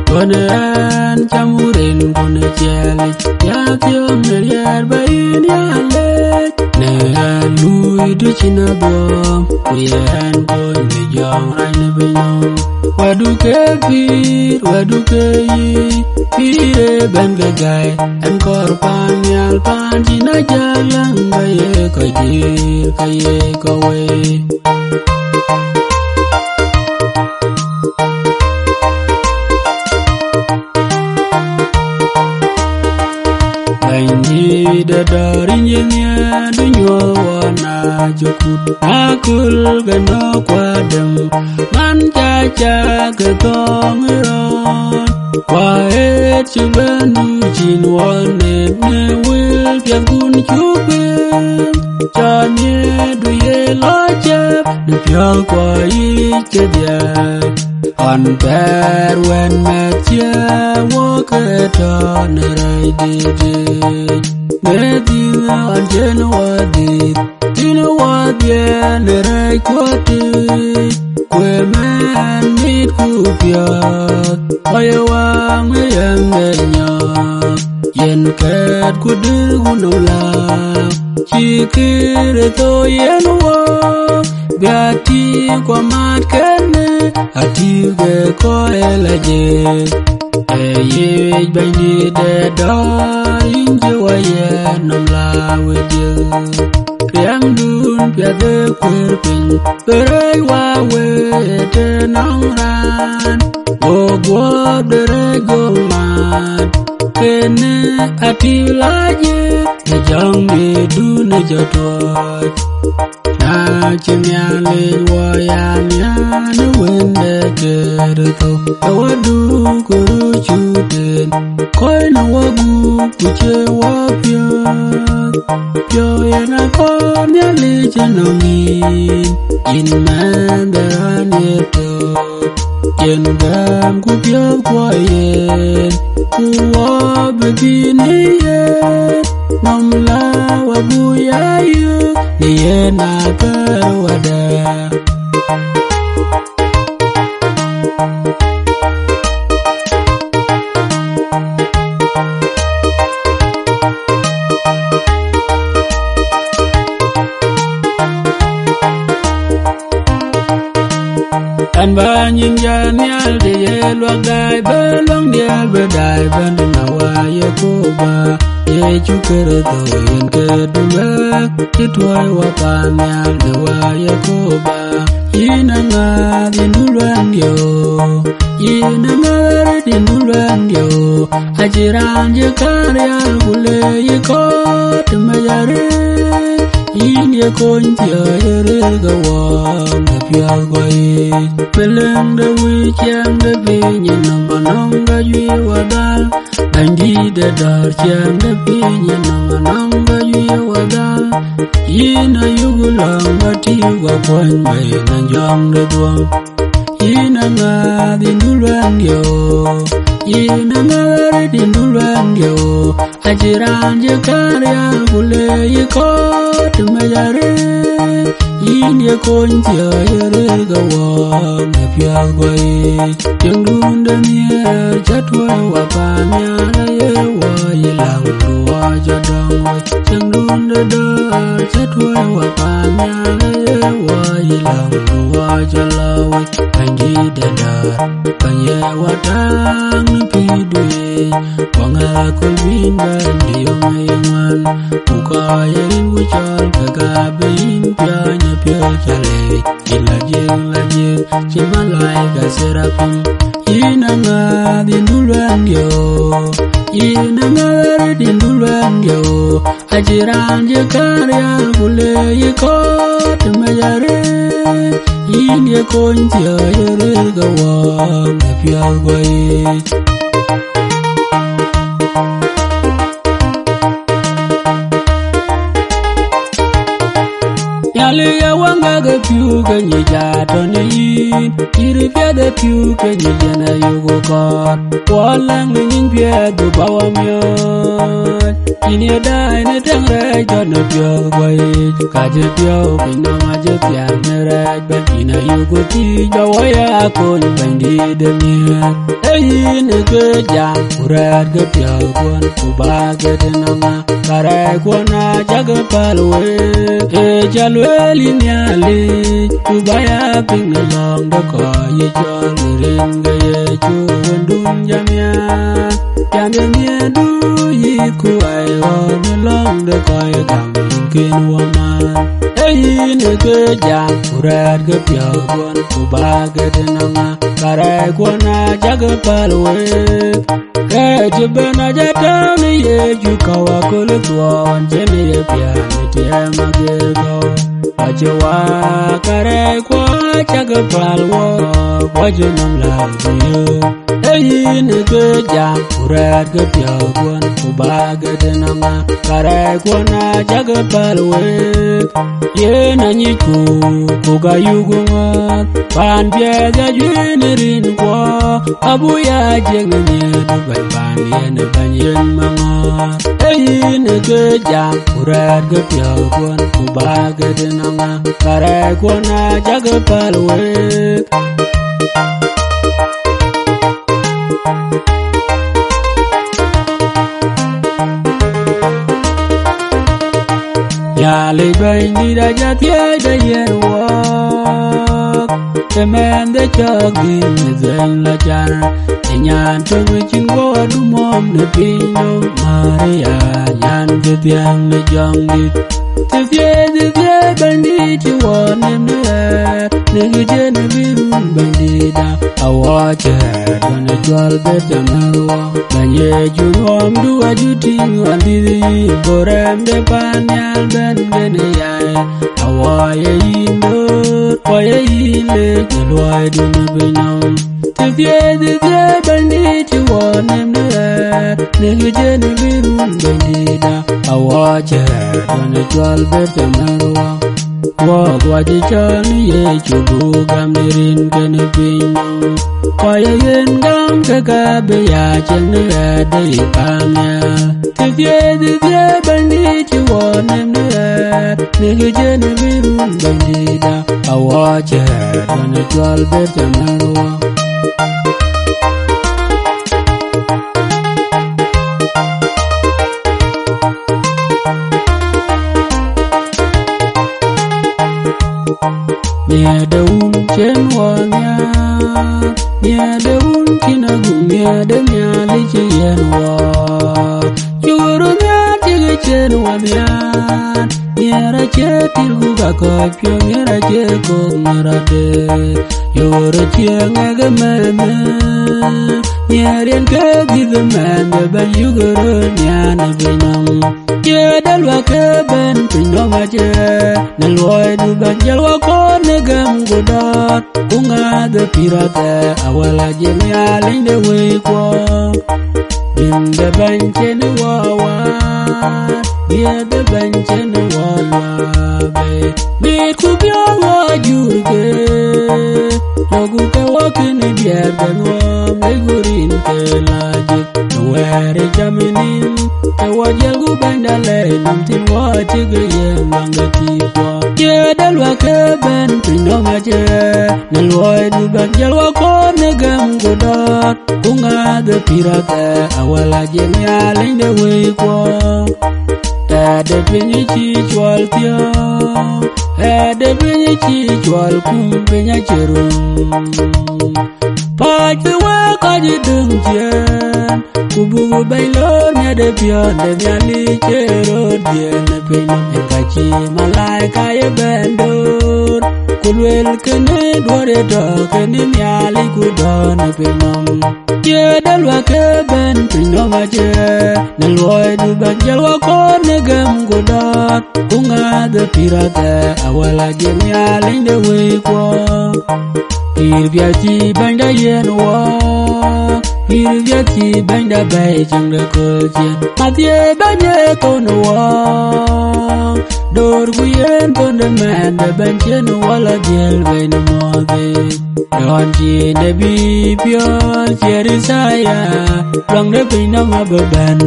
Kɔn ë ɣɛn cam wurin kun ë ciɛɛlic, ya thiɔ̈ɔ̈ŋ në riɛɛr ba yïn ya lec. Në ɣɛn luui të cïn aduɔ̈ɔ̈m, ku ye ɣɛn kony në jɔŋ rac në piny nɔm. Wɛ̈tdu ke pïïr, wɛ̈tdu ke yic, pïïr ë bɛ̈n ke gäi. Ɛn kɔɔr paan nhial paan cïn ajäl läŋ, ka ye kɔc dïïr, ka ye kɔc wei. Bɛ̈nydït ë dɔ̈ɔ̈r yïn ye nhiaar, du nyuɔ̈th wɔ na cï kut. Na köl ke nɔ̈k kuadem, man ca cak ke thɔ̈ɔ̈ŋ ë rɔ̈ɔ̈n. Ku aɣet cï bɛ̈n du cïn wɔ nɛ̈k në wël piɛthkun cuk piŋ. Cɔl nhiëërdu ye lɔ cäp në piɔ̈ɔ̈thkua yiic kedhie. Ɣɔn thɛɛr wën mɛ̈th ciëë wɔ ke tɔ̈ në rɛ̈ɛ̈cdït yic. Në dhïth ɣɔn cïn wɔ dhïth, cïn wɔ dhiëëth në rɛ̈ɛ̈ckuɔ tïc. Ku ëmën mit ku piɔ̈ɔ̈th, wɔ ye waŋ ë yɛn ë nyɔɔk. Yen kɛ̈ɛ̈t ku dïr wun ë lääu, cï Kërtho yen wɔ. Bï atïïk ku mat kënë, atïïk ke kɔc ë la jiëc. Ee yic Bɛ̈nydït ë dɔ̈ɔ̈r, yïn cï wɔ yɛn nɔm la wë jiëc. Riɛmdun piɛth ë kuëër piny, bï rɛ̈ɛ̈c wä wëët ënɔŋ raan. Go guɔ̈p de rɛ̈ɛ̈c go mat, kënë atïïk la jiëc, në jɔŋdïtdun ë jɔ tuɔɔc. Na cï Nhialic wɔ ya nhiaar në Wënde Kërtho, ke wɔ duk ku röt cuk tëën, kɔc në wɔ gup ku cie wɔ piɔ̈ɔ̈th. Piɔ̈u yen akɔɔr Nhialic ënɔŋ yïn, yïn mɛnhde raan ye thök. Yen gäm ku piɔ̈ɔ̈th kuɔ yen, Ku wɔ bï bï në yen, nɔm la wɔ buk ya yök, në yen akër wada. An ba nyin ja nial de ye luak dai, ba luang dial ba dai, ba de na wa ye ko ba. Yecu Kërtho yen ke dula, ti tuoi wa pa nial de wa ye ko ba. Yin a ŋa din duluan yo, yin a ŋa din duluan yo. Aci raan je kar yar ku le yi kot me yare. Yin ye kony thiɔ̈k ye rëër ke wɔ në piɔ̈ɔ̈th guɔ yiic. Pelëŋ de wïc ciɛɛŋ de piny ë nɔm anɔŋ ka juëc wɔ dhal. Bɛ̈nydït de dɔ̈ɔ̈r ciɛɛŋ de piny ë nɔm anɔŋ ka juëc wɔ dhal. Yïn ayuk lɔ̈ŋ wä tïï wä kuɔny bei në jɔŋ de dhuɔ̈ŋ. Yïn aŋääth yïn duluɛ̈ŋ dieu, yïn aŋääth yïn duluɛ̈ŋ dieu. Acï raan cï kɛ̈n riääk ku le yï kɔ̈ɔ̈t mec arëët. Yïn ye kony thiɔ̈k ye rëër ke wɔɔk në piɔ̈ɔ̈th guɔ yiic. Cieŋdun de nhiëër cä tuɔ̈c wä paan nhial aye wɔ yï läŋ du wɔ cä dɔ̈ŋ wec. Cieŋdun de dɔ̈ɔ̈r cä tuɔ̈c wä paan nhial aye wɔ yï läŋ du wɔ cä lɔ wec. Bɛ̈nydït de dɔ̈ɔ̈r, bɛ̈ny ye wä tääŋ në pïïrdu yiic. Wä ŋääth aköl bï yïn bɛ̈n në yom ë ye ŋuan. Ku kɔc ye rin ku cɔl ke ka bï yïn piɔ̈ɔ̈ny ë piɔ̈u cä leec. Yïn la jiëëŋ, la jiëëŋ, cï malaika Serapim. Yïn aŋääth yïn duluɛ̈ŋ dieu, yïn aŋääth yïn duluɛ̈ŋ dieu. Acï raan cï kɛ̈n riääk ku le yï kɔ̈ɔ̈t mec arëët. Yïn ye kony thiɔ̈k ye rëër ke wɔɔk në piɔ̈ɔ̈th guɔ yiic. Nhialic ye waŋ ke ke piu ke nyic atɔ̈ në yïn, cït piɛth ë piu ke nyic yen ayuk kɔɔr. Wɔ läŋ në nyin piɛth du ba wɔ miɔɔc. Yïn ye daai në tɛ̈ŋ rɛɛc tɔ̈ në piɔ̈ɔ̈th guɔ yiic, ka cï piɔ̈u piny nɔm acï thiäŋ në rɛɛc bɛ̈n. Yïn ayuk thiic ba wɔ ya kony Bɛ̈nydït de nhiëër. Ee yïn ë ke jam ku rɛ̈ɛ̈t ke piɔ̈ɔ̈thkuɔn ku ba ke tënɔŋ. Karɛckuɔn acäk päl week, ee cä lueel yïn Nhialic, ku ba ya piŋ ë lɔ̈ŋ de kɔc yï cɔl në rin ke Yecu Wëndun jam ya. Jam ye nhiëërdu yï ku wai ɣɔn ë lɔ̈ŋ de kɔc gam yïn kën wɔ man. Ee yïn ë ke jam ku rɛ̈ɛ̈t ke piɔ̈ɔ̈thkuɔn ku ba ke tënɔŋ. Karɛckuɔn acäk päl week. Kë cï bɛ̈n acä tääu në Yecu, ka wä köl ë thuɔɔn cïn ye piɛth në tiɛɛm ageer kɔ̈u. Acï wä karɛckuɔ acäk päl wɔ, wä cï nɔm läl ku yöök. Ee yïn ë ke jam ku rɛ̈ɛ̈t ke piɔ̈ɔ̈thkuɔn ku ba ke tënɔŋ. Karɛckuɔn acäk päl week. Yen anyicku, ku ka yuk ŋɔ̈ɔ̈th, paan piɛth ajuëc në rinkuɔ, abu ya cieŋ ë nhiëërdu bɛ̈ny paan yen ë bɛ̈ny yen maŋɔ̈ɔ̈th. Ee yïn ë ke jam ku rɛ̈ɛ̈t ke piɔ̈ɔ̈thkuɔn, ku ba ke tënɔŋ. Karɛckuɔn acäk päl week. Nhialic Bɛ̈nydït acä thiëëc de yen wɔɔk, ë mɛnh de cɔ̈k dhïn ë dhuëëny la car, ë nyan töŋ ë cïn guɔ du mɔ̈ɔ̈m në piny nɔm, Maria, nyan cï thiäŋ në Jɔŋdït. Thithie, thithie, Bɛ̈nydït cï wɔ nɛm në ɣɛɛr, në kë cïn bï run Bɛ̈nydïtda, awɔ cï ɣɛɛr dɔn ë cuɔl bɛ̈t cä mɛ̈th wɔ. Bɛ̈ny Yecu, nuɔɔmdu aju tïŋ ɣɔn dït yïn, go rɛ̈m de paan nhial bɛ̈n kën ë yai. Awɔ ye yïn döör, wɔ ye yïn lec në luɔidun ë piny nɔm. Thithie, thithie, Bɛ̈nydït cï wɔ nɛm në ɣɛɛr, në kë cïn bï run Bɛ̈nydïtda, awɔ cï ɣɛɛr dɔn ë cuɔl bɛ̈t cä mɛ̈th wɔ. Wɔ guɔ cï cɔl në Yecu buk gam në rin kën piny nɔm. Kua ye yen gam ke ka bï ya cieŋ në ɣɛɛt de yï paannhial. Thiërdhiëc, thiërdhiëc, Bɛ̈nydït cï wɔ nɛm në ɣɛɛt, në kë cïn bï run Bɛ̈nydït da, awɔ cï ɣɛɛt ɣɔn ë cɔl ber cä mɛ̈n wɔ. Nhiëër de wun cen wɔ nhiaar, nhiëër de wun cïn aguŋ, nhiëër de Nhialic cï yiɛ̈n wɔ. Cï wɔ röt nhiaar cï kë cen wɔ nhiaar, nhiëër acie tir ku ka kɔc piɔ̈u, nhiëër acie kok nhiëër adë. Cï wɔ röt cieŋ ë ke mɛnhë, nhiëër yen ke dhiëth ë mɛnhë bɛ̈n yök ë röt nhiaar në piny nɔm. Cie de luäk ke bɛ̈n piny nɔm acie, në luɔidu bɛ̈n jël wakɔ̈ɔ̈r në gɛm ku dɔ̈ɔ̈r, ku ŋääth ë pïïr athɛɛr, awäl ajiël Nhialic de wëikuɔ. Bïm de bɛ̈ny cïn wɔ waar, dhiëëth de bɛ̈ny cïn wɔ luaabë, mit ku biɔ̈ɔ̈k wɔ jurke, lɔku ke wɔ kën diɛɛr bɛ̈n wɔ, mec ku rin ke lajik. Në wɛ̈ɛ̈r ë jam ë nïn, ke wɔ jiël ku bɛ̈nyda lɛɛi nɔm thïn wɔ cï ke yen luaŋ de tiipuɔ. Cie de luäk ke bɛ̈n piny nɔm acie, në luɔidu bɛ̈n jël wakɔ̈ɔ̈r në gɛm ku dɔ̈ɔ̈r, ku ŋääth ë pïïr athɛɛr, awäl ajiël Nhialic de wëikuɔ. Ɣɛɛt de piny cï cuɔl thiɔ̈k, ɣɛɛt de piny cï cuɔl kum piny acï rum. Päc bï wek kɔc ë döŋ ciëën, ku buk bɛ̈ny lor miɛt ë piɔ̈n de Nhialic cï röt dhiël në piny nɔm. Yen ka cï malaika ye bɛ̈n döör, ku luel kënë duɔ̈r ë tɔ̈ kënë Nhialic ku dɔ̈ɔ̈r në piny nɔm. Cie de luäk ke bɛ̈n piny nɔm acie, në luɔidu bɛ̈n jël wakɔ̈ɔ̈r në gɛm ku dɔ̈ɔ̈r, ku ŋääth ë pïïr athɛɛr, awäl ajiël Nhialic de wëikuɔ. Pïïr piɛth cï bɛ̈nyda yiɛ̈n wɔ, pïïr piɛth cï bɛ̈nyda bɛ̈ɛ̈i cieŋ de kööl ciëën. Adhiëëth bɛ̈ny ë thon wɔ, döör ku yen thon de mɛɛn de bɛ̈ny cïn wɔ la dhiël bei në muɔ̈ɔ̈th yic. Ɣɔn cï nebi piɔ̈ɔ̈th ciëër Yithaya, luaŋ de piny nɔm abï bɛ̈n.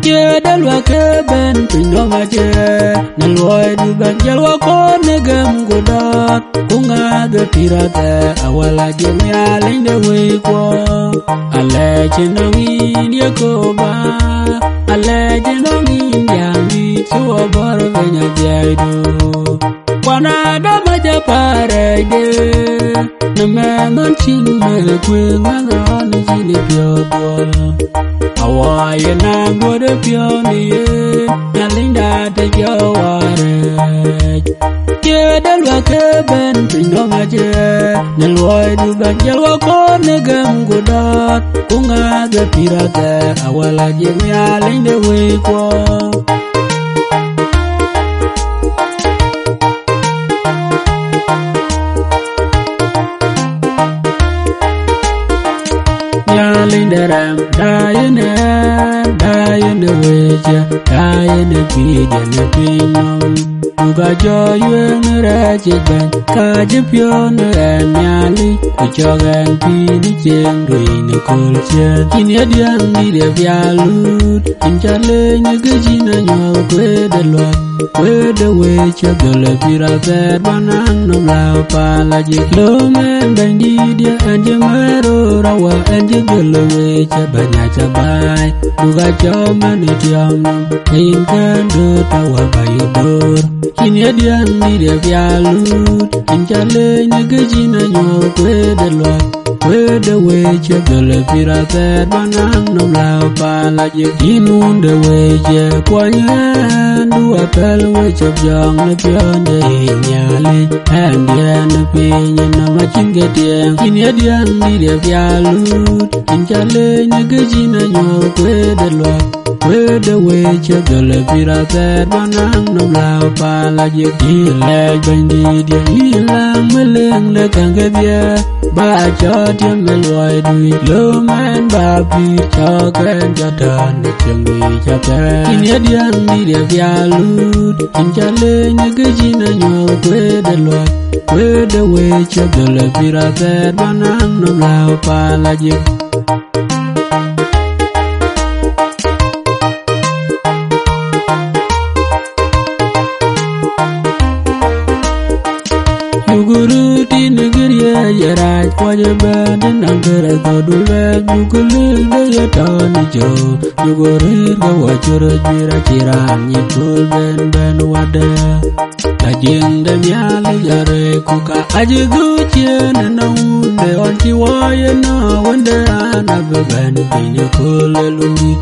Cie de luäk ke bɛ̈n piny nɔm acie, në luɔidu bɛ̈n jël wakɔ̈ɔ̈r në gɛm ku dɔ̈ɔ̈r, ku ŋääth ë pïïr athɛɛr, awäl ajiël Nhialic de wëikuɔ. Alɛɛc ë nɔŋ yïn Yekoba, alɛɛc ë nɔŋ yïn Nhialic cï wɔ bɔ̈r piny adhiɛɛidu. Kuan Adam acä paarɛɛcde, në mɛnh ɣɔn cïn mɛnh kuëëŋ, mɛnh ɣɔn cïn piɔ̈ɔ̈th dhuɔl. Awɔ ye naŋ duɔ̈t ë piɔ̈u në yen, Nhialicda të jɔ warɛɛc. Cie de luäk ke bɛ̈n piny nɔm acie, në luɔidu bɛ̈n jël wakɔ̈ɔ̈r në gɛm ku dɔ̈ɔ̈r, ku ŋääth ë pïïr athɛɛr, awäl ajiël Nhialic de wëikuɔ. Nhialic de rɛm, daai yen ë ɣɛɛr, daai yen ë wëëcë, daai yen ë pïïr de në piny nɔm. Duk ajɔ yuëëŋ në rɛɛc yic bɛ̈ny, ka cï piɔ̈u në ɣɛn Nhialic, ku cɔk ɣɛn pïïr në cieŋ du yic në kööl ciëën. Yïn ye diɛŋdït ye pial luut, yïn ca leec në kë cïn anyuɔɔth kueer de luäk, kueer de wëëcë, dhöl ë pïïr athɛɛr bä naŋ nɔm lääu pal ajik. Lööm ɛn Bɛ̈nydït ye, ɛn cï mɛ̈ɛ̈r röör awä, ɛn cï dhöl ë wëëcë bä nyac abaai. Duk acɔm ɛn ë tiɔm nɔm, ke yïn kɛ̈n dööt awä bä yï döör. Yïn ye diɛŋdït ye pial luut, yïn ca leec në kë cïn anyuɔɔth kueer de luäk, kueer de wëëcë, dhöl ë pïïr athɛɛr bä naŋ nɔm lääu pal ajik. Yïn wun de wëëcë, kuɔny ɣɛn, du apɛl wëcök jɔŋ në piɔ̈nde yic Nhialic. Ɛn diɛɛn ë piny nɔm acïn ke tiɛɛŋ, yïn ye diɛŋdït ye pial luut, yïn ca leec në kë cïn anyuɔɔth kueer de luäk, kueer de wëëcë, dhöl ë pïïr athɛɛr bä naŋ nɔm lääu pal ajik. Yïn lɛc Bɛ̈nydït ye, yïn läŋ melik de käŋ kedhie, Ba cɔ tiëm ë luɔi duic, lom ɛn ba pïïr cɔk ɛn cɔ tɔ̈n ë cieŋ wïc apɛn. Yïn ye diɛŋ dït ye pial lut, yïn ca leeny ë kë cïn anyuɔɔth kueet ë luɔi, kueet ë wec cï dhöl ë pïïr athɛɛr bä naŋ nɔm lääu pal ajik. Yugurut in giriëëc ye rac kuɔc ëbɛ̈n, të naŋ kërɛth kɔ̈du luɛɛl, yugurut de ye tɔ̈ɔ̈n ë cöök, yugurut ke wɔ cï röt juiir acï raan nyic kööl ben bɛ̈n wadë. La jiŋ de Nhialic arëëc, ku ka acï dhuk ciëën ënɔɔnë, wun de ɣɔn cï wɔ ye nɔ̈k, wënde raan abï bɛ̈n piny ëkööl ë luui.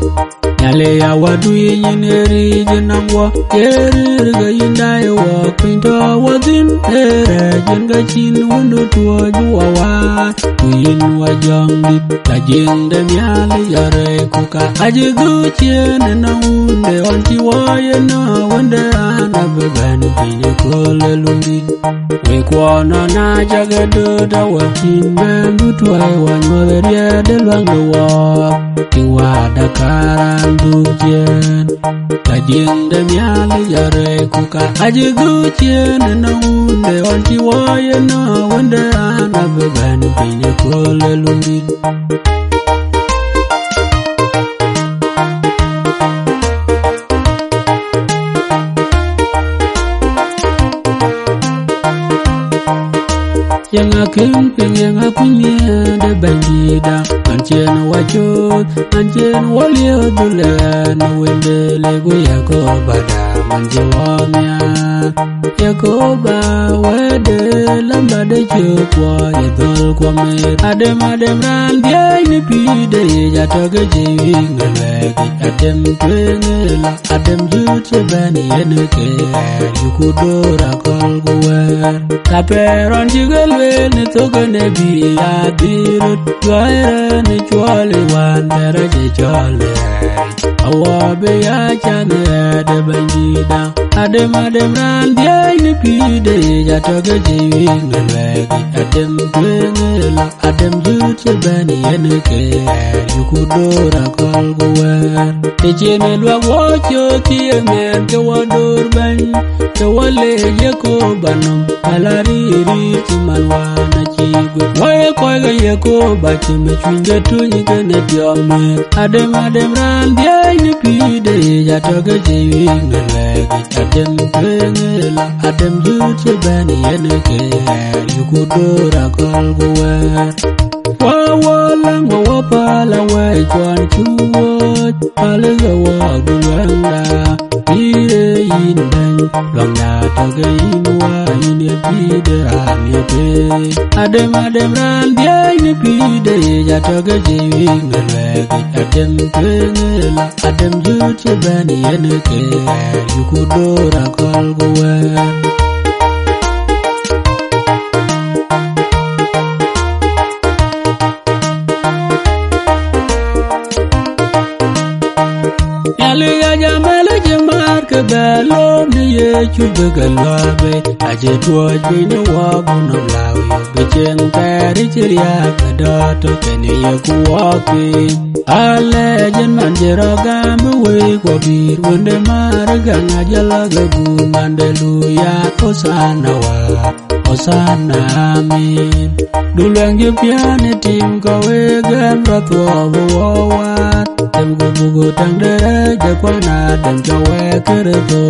Nhialic awädu ye nyin ë riic ënɔŋ wɔ, ye rëër ke yïn daai wɔ piny tɔ̈ wɔ thïn, ee rɛɛc yen ke cïn wëndu tuɔɔc bï wɔ waar, ku yïn wɔ jɔŋdït. La jiŋ de Nhialic arëëc, ku ka acï dhuk ciëën ënɔɔnë, wun de ɣɔn cï wɔ ye nɔ̈k, wënde raan abï bɛ̈n piny ëkööl ë luui. Wek kuɔɔn ɣɔn aa cak ë dööt awäk cïn bɛ̈n bï tuɔɔc wɔ nyuɔ̈th ë riɛɛt de luaŋ de wɔɔk, cï Wäda kaar raan dhuk ciëën. La jiŋ de Nhialic arëëc, ku ka acï dhuk ciëën ënɔɔnë, wun de ɣɔn cï wɔ ye nɔ̈k, wënde raan abï bɛ̈n piny ëkööl ë luui. Yeŋa kën piŋ, yeŋa kuny nhiëër de Bɛ̈nydïïtda, man cïn wɔ cööt, man cïn wɔ liëëu dhulë ɣɛn, wënde lëu ku Yekoba da, man cï wɔ nhiaar. Yekoba wɛ̈tde lɛ̈m bä de cööt kuɔ, ye dhöl kuɔ mëët. Adem, adem raan dhiëëc në pïïrde yic, atɔ̈ ke cï wïc në luɛɛk yic, adem tueŋ ë la, adem jut cï bɛ̈n yen ke ɣɛɛr, yuku door akɔ̈l ku wɛ̈ɛ̈r. Ka pɛɛr ɣɔn cï ke lueel në thok ë nebi, adhil röt juäi rɛ̈ɛ̈r në cuɔl ë wään, bɛ̈ɛ̈r acï cɔl ë ɣɛɛr. Awɔ bï ya can ɣɛɛr de Bɛ̈nydïïtda. Adem, adem raan dhiëëc në pïïrde yic, atɔ̈ ke cï wïc në luɛɛk yic, adem tueŋ ë la, adem jut cï bɛ̈n yen ke ɣɛɛr, yuku door akɔ̈l ku wɛ̈ɛ̈r. Të cïn ë luak wɔ cööt cï ye mɛɛn ke wɔ door bɛ̈ny, ke wɔ leec Yekoba nɔm, ala rïïr rïïr cï man wään acï guëp. Wɔ ye kɔc ke Yekoba cï mï cuny ke tuny kenë tiɔp mëët. Adem, adem raan dhiëëc në pïïrde yic, atɔ̈ ke cï wïc në luɛɛk yic, adem tueŋ ë la, adem jut cï bɛ̈n yen ke ɣɛɛr, yuku door akɔ̈l ku wɛ̈ɛ̈r. Wä wä läŋ wä wä päl awɛɛc kuɔn cuk wööc, päl ë ke wä ku luɛŋda. Pïïr ë yïn bɛ̈ny, luaŋda tɔ̈ ke yïn wä, yïn ye pïïr de raan ye tueŋ. Adem, adem raan dhiëëc në pïïrde yic, atɔ̈ ke cï wïc në luɛɛk yic, adem tueŋ ë la, adem jut cï bɛ̈n yen ke ɣɛɛr, yuku door akɔ̈l ku wɛ̈ɛ̈r. Nhialic ajam ëlë cï määr ke bɛ lom në Yecu bï ke luääk bei, acï tuɔɔc piny në wɔɔk ku nɔm lääu yök bï cieŋ thɛɛr cï riääk ke dɔ̈ɔ̈r tök kenë yeku wɔɔk piny. Alɛɛc yen man cï rɔt gam bï wëi kuɔ pïïr, wënde määr ë gäŋ ajäl ke guur mande luui ya, Hothana wä. Hothana, amin. Du luɛŋ cï piän ë tim kɔ̈u ë gɛm rɔt thuɔɔu ë wɔ waat. Dem ku buk täŋ de rɛɛc de kuan adem cɔ wɛɛk Kërtho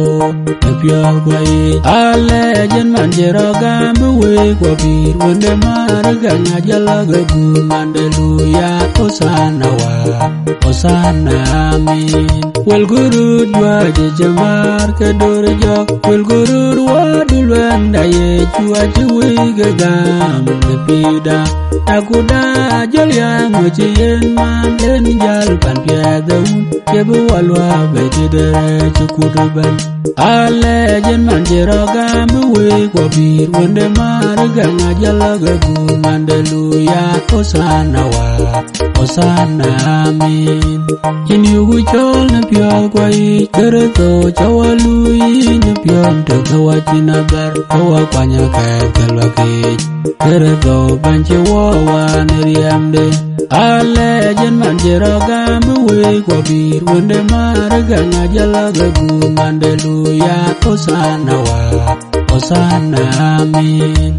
ë piɔ̈ɔ̈th kuɔ yiic. Alɛɛc yen man cï rɔt gam bï wëi kuɔ pïïr, wënde määr ë gäŋ ajäl ke guur mande luui ya, Hothana wä. Hothana, amin. Wëlku röt juëc ë cï määr ke döör jɔ̈k, wëlku röt wä du luɛŋda Yecu acï wëi ke gam në pïïrda. Takuda jɔl ya ŋö cï yen man den jäl pan piɛth ë wun, cï bï wä luääk bei tëde rɛɛc cï kut ëbɛ̈n. Alɛɛc yen man cï rɔt gam bï wëi kuɔ pïïr, wënde määr ë gäŋ ajäl ke guur mande luui ya, Hothana wä. Sana, amin. Cïn yuku cɔl në piɔ̈ɔ̈th kuayic, Kërtho cä wä luui në piɔ̈n tök, ke wä cïn abɛ̈r, ke wä kuany akɛ̈ɛ̈th ke luäk yiic. Kërtho bɛ̈ny cï wɔ wään ë riɛmde. Alɛɛc yen man cï rɔt gam bï wëi kuɔ bïïr, wënde määr ë gäŋ ajäl ake guum mande luui ya, Hosanna wä, Hosanna, amin.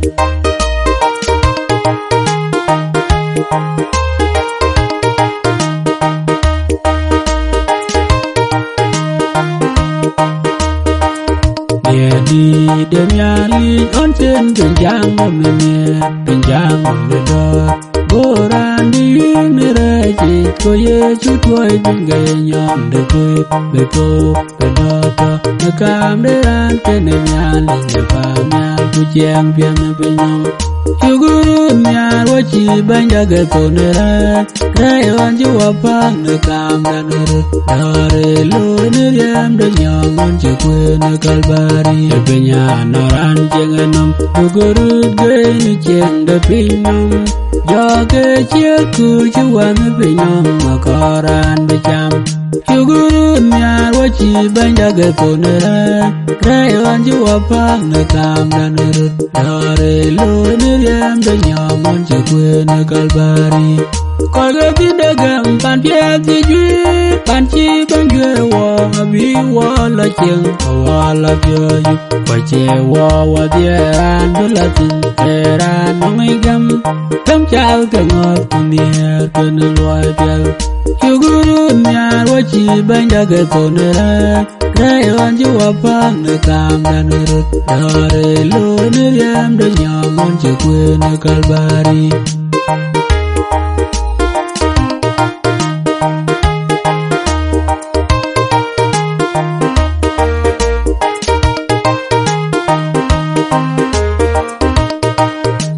Ye di de miari on chen pinjang me me, pinjang me do. Goran di ni reji ko Yesu tuoi pinge nyom de kui, be to, be do to. Me kam de ran ke ne miali ne pa mial ku chieng piang me pinyom. Yugurun miar wa cï bɛ̈ny dagethon ë rɛ̈ɛ̈r, rɛ̈ɛ̈r ɣɔn cï wɔ päŋ në kaamdan ë röt. Dɔ̈ɔ̈r ë looi në riɛmde nyɔŋ ɣɔn cï kueen ë Kalvari. Ë piny anɔ̈ raan cieŋ ë nɔm, ku gurut guëëny në cieŋ de piny nɔm. Jɔɔk ë ciëëk ku cï wään ë piny nɔm, akɔɔr raan bï cam. Yugurun miar wa cï bɛ̈ny dagethon ë rɛ̈ɛ̈r, rɛ̈ɛ̈r ɣɔn cï wɔ päŋ në kaamdan ë röt. Dɔ̈ɔ̈r ë looi në riɛmde nyɔŋ ɣɔn cï kueen ë Kalvari. Kɔc ke thïn de gäm pan piɛth cï juëër, pan cï bɛ̈ny juëër wɔ, abï wɔ lɔ cieŋ, ke wɔ lɔ piööc. Ku acie wɔ wɔ dhiëër raan bï lɔ thïn, ee raan nɔŋ yic gäm, gäm cath ke ŋɔ̈th ku nhiëër kën luɔi piɛth. Yugurun miar wa cï bɛ̈ny dagethon ë rɛ̈ɛ̈r, rɛ̈ɛ̈r ɣɔn cï wɔ päŋ në kaamdan ë röt. Dɔ̈ɔ̈r ë looi në riɛmde nyɔŋ ɣɔn cï kueen ë Kalvari.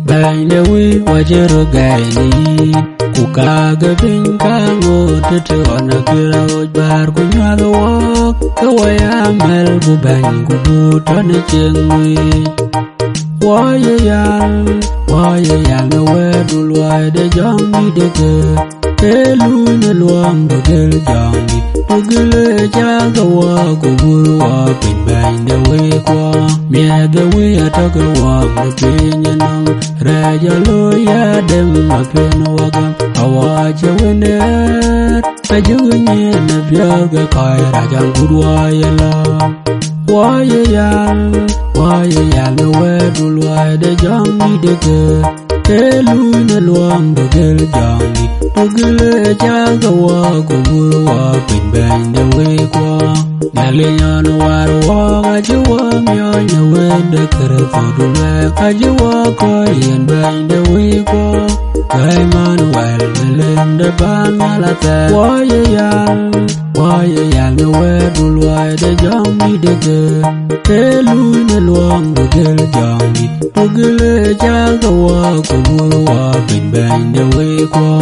Bɛ̈ny de wëi wa cï röt gɛɛi në yïn, ku kaakë piny kaŋ ɣööt tëtï ɣɔn akï rɔ̈ɔ̈c bäär ku nyuäth wɔɔk, ke wɔ ya mɛ̈l ku bɛ̈ny ku duut tɔ̈ në cieŋ wïïc. Wɔ ye yal, wɔ ye yal në wɛ̈ɛ̈rdu luɔi de jɔŋdït de ke, ke luui në luɔm de gël jɔŋdït. Ku gël ë cäk ke wɔ ku gur wɔ piny bɛ̈ny de wëi kuɔ. Miɛ̈th de wëi atɔ̈ ke wɔ në piny ënɔm. Rɛɛc aloi ya dem apiɛn wɔ gam. Awɔ cï wënde ɣɛɛr, ajök nyin në piɔ̈ɔ̈th ke kɔc rac agut wɔ ye lɔ. Wɔ ye yal, wɔ ye yal në wɛ̈ɛ̈rdu luɔi de jɔŋdït de ke, ke luui në luɔm de gël jɔŋdït. Ku gël ë cäk ke wɔ ku gur wɔ piny bɛ̈ny de wëi kuɔ. Nhialic ɣɔn war wɔɔk acï wɔ miɔɔc në wënde Kërtho du luɛɛk, acï wɔ kɔc yen bɛ̈ny de wëi kuɔ. Ëmanuel në lëŋ de pan nhial athɛɛr. Wɔ ye yal, wɔ ye yal në wɛ̈ɛ̈rdu luɔi de jɔŋdït de ke, ke luui në luɔm de gël jɔŋdït. Ku gël ë cäk ke wɔ ku gur wɔ piny bɛ̈ny de wëi kuɔ.